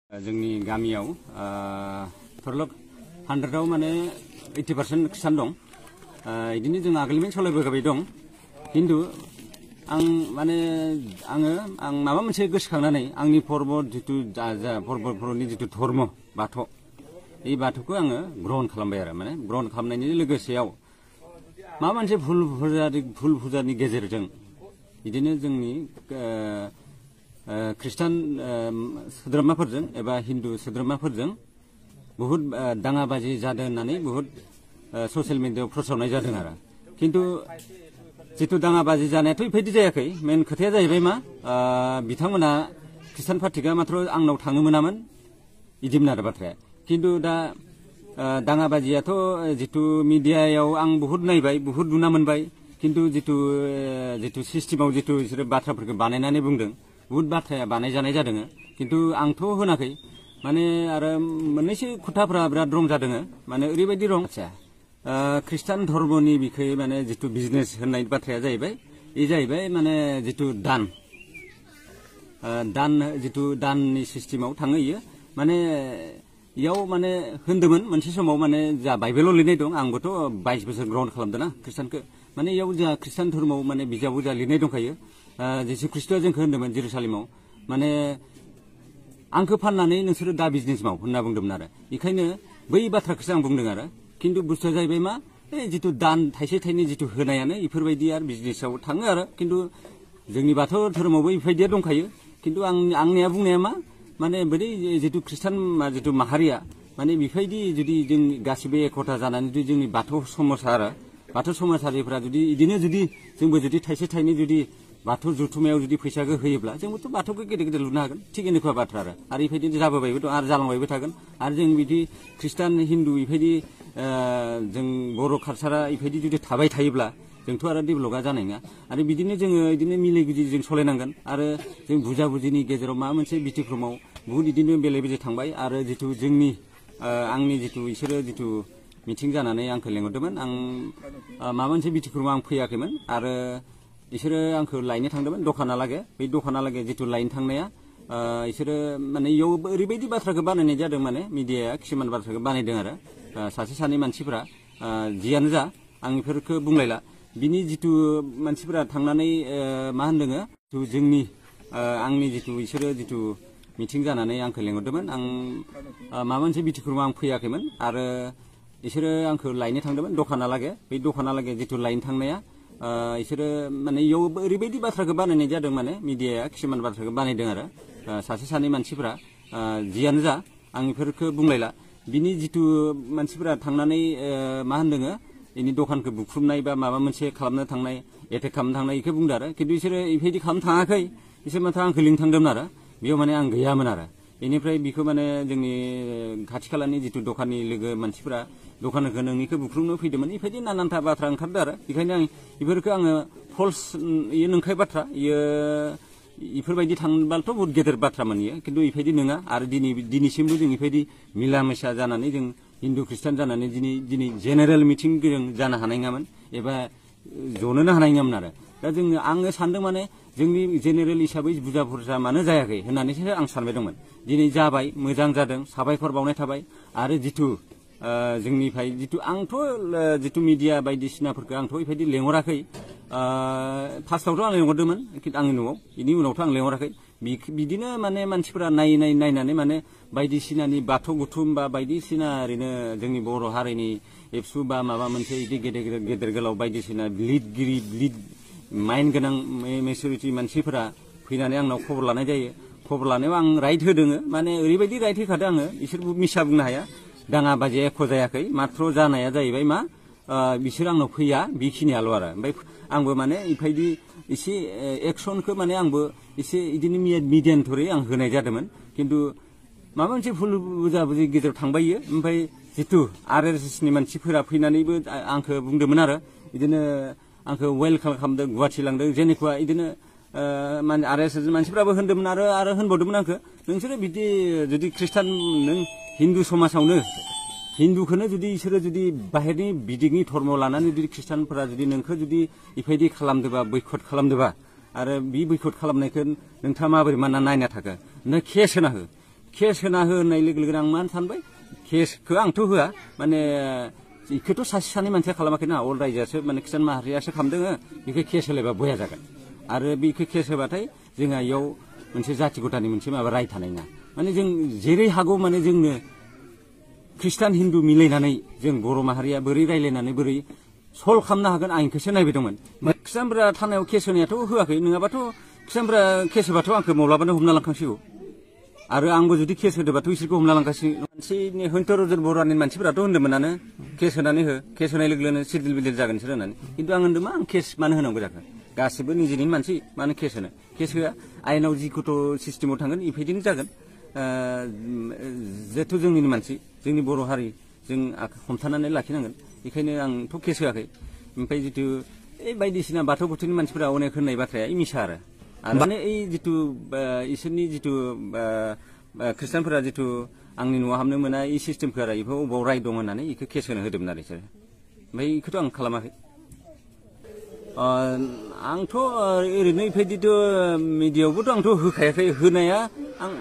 जोंनि गामियाव थरलक 100आव माने 80% खृष्टान दं। इदिनो जों आगोलनिफ्रायनो सलायबोबाय दं। किन्तु आं माबा मोनसे गोसोखांनानै आंनि पर्ब जितु पर्बफोरनि जितु धर्म बाथौ এই बाथौखौ आङो ग्रहण खालामबाय आरो माने ग्रहण खालामनायनि लोगोसेयाव माबा मोनसे भुल फुजानि गेजेरजों बिदिनो जोंनि खृष्टान सोद्रोमाफोरजों एबा हिन्दु सोद्रोमाफोरजों बहुत दाङाबाजि जादों होननानै बहुत ससियेल मिडियायाव फोसावनाय जादों आरो किन्तु जितु दाङाबाजि जानायाथ' इफोरबायदि जायाखै मेन खोथाया जाहैबाय मा बिथांमोना खृष्टान पार्टिआ मात्र आंनाव थांनो मोनामोन इदिमोन आरो बाथ्राया किन्तु दा दाङाबाजियाथ' जितु मिडियायाव आं बहुत नायबाय बहुत नुना मोनबाय किन्तु जितु सिस्टेमाव जितु बिसोरो बाथ्राफोरखौ बानायनानै बुंदों बहुत बाथ्राया बानायजानाय जादों किन्तु आंथ' होनाखै माने आरो मोननैसो खोथाफोरा बिराद रं जादों माने ओरैबायदि रं खृष्टान धर्मनि बिखै माने जितु बिजनेस होननाय बाथ्राया जाहैबाय इ जाहैबाय माने जितु दान जितु दाननि सिस्टेमाव थाङो इयो माने इयाव माने होन्दोंमोन मोनसे समाव माने जा बाइबेलाव लिरनाय दं आंबोथ' 22 बोसोर ग्रहण खालामदों ना खृष्टानखौ माने इयाव जा खृष्टान धर्मआव माने बिजाबाव जा लिरनाय दंखायो जिसु ख्रिस्ट'आ जोंखौ होन्दोंमोन जेरुसालेमाव माने आंखौ फाननानै नोंसोरो दा बिजनेस माव होनना बुंदोंमोन आरो बेखायनो बै बाथ्राखौसो आं बुंदों आरो किन्तु बुस्थुआ जाहैबाय मा जितु दान थाइसे थाइनै जितु होनायानो इफोरबायदि आरो बिजनेसाव थाङो आरो किन्तु जोंनि बाथौ धोरोमावबो इफोरबायदिया दंखायो किन्तु आंनिया बुंनाया मा माने बै जितु खृष्टान जितु माहारिया माने बेफोरबायदि जुदि जों गासिबो एकता जानानै जुदि जोंनि बाथौ समाजारिफोरा जुदि इदिनो जुदि जोंबो जुदि थाइसे थाइनै जुदि बाथौ जुथुमायाव जुदि फैसाखौ होयोब्ला जोंबोथ' बाथौखौ गेदेर गेदेर लुनो हागोन थिग एनेकुवा बाथ्रा आरो इफोरबायदि जाबोबायबो दं आरो जालांबायबो थागोन आरो जों बिदि खृष्टान हिन्दु इफोरबायदि जों बर' कालसारा इफोरबायदि जुदि थाबाय थायोब्ला जोंथ' आरो डेभेलपआ जानाय नङा आरो बिदिनो जोङो इदिनो मिले गुदि जों सलायनांगोन आरो जों बुजा बुजिनि गेजेराव माबा मोनसे बिथिक्रमाव बहुत इदिनो बेले बेजे थांबाय आरो जितु जोंनि आंनि जितु इसोरो जितु मिटिं जानानै आंखौ लेंहरदोंमोन आं माबा मोनसे बिथिक्रमाव आं फैयाखैमोन आरो इसोरो आंखौ लायनो थांदोंमोन दखानालागै बै दखानालागै जितु लायनो थांनाया इसोरो माने इयाव ओरैबायदि बाथ्राखौ बानायनाय जादों माने मिडियाया किसुमान बाथ्राखौ बानायदों आरो सासे सानै मानसिफोरा जियानो जा आं इफोरखौ बुंलायला बिनि जितु मानसिफोरा थांनानै मा होनदों जोंनि आंनि जितु इसोरो जितु मिटिं जानानै आंखौ लेंहरदोंमोन आं माबा मोनसे बिथिक्रमाव आं फैयाखैमोन आरो इसोरो आंखौ लायनो थांदोंमोन दखानालागै बै दखानालागै जितु लायनो थांनाया इसोरो माने इयाव ओरैबायदि बाथ्राखौ बानायनाय जादों माने मिडियाया किसुमान बाथ्राखौ बानायदों आरो सासे सानै मानसिफोरा जियानो जा आं इफोरखौ बुंलायला बिनि जितु मानसिफोरा थांनानै मा होनदों इनि दखानखौ बुख्रुबनाय बा माबा मोनसे खालामनो थांनाय एटेक खालामनो थांनाय इखौ बुंदों आरो किन्तु इसोरो इफोरबायदि खालामनो थाङाखै इसोर माथ्र आंखौ लिंनो थांदोंमोन आरो बेयाव माने आं गैयामोन आरो बेनिफ्राय बिखौ माने जोंनि खाथि खालानि जितु दखाननि लोगो मानसिफोरा दखानखौ नोंनिखौ बुख्रुबनो फैदोंमोन इफोरबायदि नानानथा बाथ्रा ओंखारदों आरो बेखायनो आं इफोरखौ आङो फल्स इयो नंखाय बाथ्रा इयो इफोरबायदि थांबालथ' बहुत गेदेर बाथ्रामोन इयो किन्तु इफोरबायदि नङा आरो दिनैसिमबो जों इफोरबायदि मिला मिसा जानानै जों हिन्दु खृष्टान जानानै दिनै जेनेरेल मिटिं जों जानो हानाय नङामोन एबा जनोनो हानाय नङामोन आरो दा आङो सानदों माने जोंनि जेनेरेल हिसाबै बुरजा बुरजा मानो जायाखै होननानैसो आं सानबाय दंमोन दिनै जाबाय मोजां जादों साबायखर बावनाय थाबाय आरो जितु जोंनिफ्राय जितु आंथ' जितु मिडिया बायदिसिनाफोरखौ आंथ' इफोरबायदि लेंहराखै फार्स्टआवथ' आं लेंहरदोंमोन आंनि न'आव बेनि उनावथ' आं लेंहराखै बिदिनो माने मानसिफोरा नायनानै माने बायदिसिनानि बाथौ गुथुम बा बायदिसिना ओरैनो जोंनि बर' हारिनि एबसु बा माबा मोनसे इदि गेदेर गोलाव बायदिसिना लिड माइन्ड गोनां मेचुरिटि मानसिफोरा फैनानै आंनाव खबर लानाय जायो खबर लानायाव आं राइट होदों माने ओरैबायदि राइट होखादों आङो बिसोरबो मिसा बुंनो हाया दाङाबाजिया एख' जायाखै माथ्र' जानाया जाहैबाय मा बिसोर आंनाव फैया बेखिनियाल' आरो ओमफ्राय आंबो माने इफायदि एसे एक्सनखौ माने आंबो एसे इदिनो मिडियानथरै आं होनाय जादोंमोन किन्तु माबा मोनसे भुल बुजाबुजि गेजेराव थांबायो ओमफ्राय जितु RSSनि मानसिफोरा फैनानैबो आंखौ बुंदोंमोन आरो इदिनो आंखौ वेलकाम खालामदों गुवाहाटि लांदों जेनेकुवा इदिनो माने RSS मानसिफोराबो होनदोंमोन आरो होनबावदोंमोन आंखौ नोंसोरो बिदि जुदि खृष्टान नों हिन्दु समाजावनो हिन्दुखौनो जुदि इसोरो जुदि बाहेरनि बिदिगनि धर्म लानानै जुदि खृष्टानफोरा जुदि नोंखौ जुदि इफोरबायदि खालामदोंबा बैकट खालामदोंबा आरो बे बैकट खालामनायखौ नोंथाङा माबोरै माना नायना थाखो नों केस होना हो केस होना हो होननाय लोगो लोगोनो आं मा सानबाय केसखौ आंथ' होआ माने इखौथ' सासे सानै मानसिया खालामाखैना अल रायजोआसो माने खृष्टान माहारियासो खालामदों बेखौ केस होलायबा बया जागोन आरो बेखौ केस होबाथाय जोंहा इयाव मोनसे जाथि गथानि मोनसे माबा राय थानाय नङा माने जों जेरै हागौ माने जोंनो खृष्टान हिन्दु मिलायनानै जों बर' माहारिया बोरै रायलायनानै बोरै सल्भ खालामनो हागोन आं इखौसो नायबाय दंमोन खृष्टानफोरा थानायाव केस होनायाथ' होआखै नङाबाथ' खृष्टानफोरा केस होबाथ' आंखौ माब्लाबानो हमना लांखांसिगौ आरो आंबो जुदि केस होदोंबाथ' इसोरखौ हमना लांखासिगौ मानसिनि हयथ' बर' हारिनि मानसिफोराथ' होन्दोंमोनानो केस होनानै हो केस होनाय लोगो लोगोनो सिडिल बिदिल जागोन बिसोर होननानै खिन्थु आं होन्दों मा आं केस मानो होनांगौ जाखो गासिबो निजेनि मानसि मानो केस होनो केस होआ आयेनाव जिखुथ' सिस्टेमाव थांगोन इफायदिनो जागोन जेथ' जोंनिनो मानसि जोंनि बर' हारि जों हमथानानै लाखिनांगोन बेखायनो आंथ' केस होआखै ओमफ्राय जितु ओइ बायदिसिना बाथौ बोथोरनि मानसिफोरा अनेक होननाय बाथ्राया मिसा आरो माने ओइ जितु इसोरनि जितु खृष्टानफोरा जितु आंनि न'आव हाबनो मोना इ सिस्टेमखौ आरो बेखौ अबाव राय दं होननानै बेखौ केस होनो होदोंमोन आरो बिसोरो ओमफ्राय बेखौथ' आं खालामाखै आंथ' ओरैनो बेबायदिथ' मिडियायावबोथ' आंथ' होखायाखै होनाया आं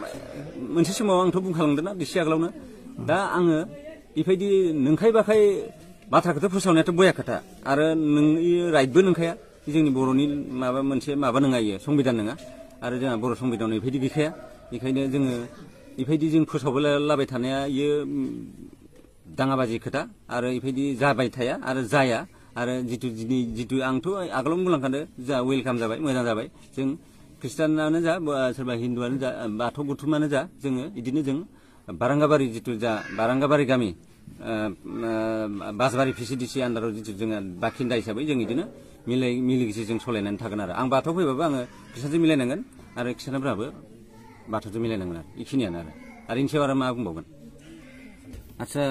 मोनसे समाव आंथ' बुंखालांदोंना एसे आगोलावनो दा आङो बेबायदि नंखाय बाखाय बाथ्राखौथ' फोसावनायाथ' बया खोथा आरो नों राइटबो नंखाया जोंनि बर'नि माबा मोनसे माबा नङा इयो संबिधान नङा आरो जोंहा बर' संबिधानाव बेबायदि गैखाया बेखायनो जोङो बेबायदि जों फोसावलाबाय थानाया इयो दाङाबाजि खोथा आरो बेबायदि जाबाय थाया आरो जाया आरो जितु आंथ' आगोलावनो बुंलांखादों जा वेलकाम जाबाय मोजां जाबाय जों खृष्टानानो जा सोरबा हिन्दुआनो जा बाथौ बुथुमानो जा जोङो बिदिनो जों बारांगाबारि जितु जा बारांगाबारि गामि बासबारि भिसिडिसि आन्दाराव जितु जोङो बाखिन्दा हिसाबै जों बिदिनो मिलिगिसि जों सालायनानै थागोन आरो आं बाथौ फैबाबो आङो खृष्टानजों मिलायनांगोन आरो खृष्टानफोराबो बाथौजों मिलायनांगोन आरो बेखिनियानो आरो इनि सायाव आरो मा बुंबावगोन आदसा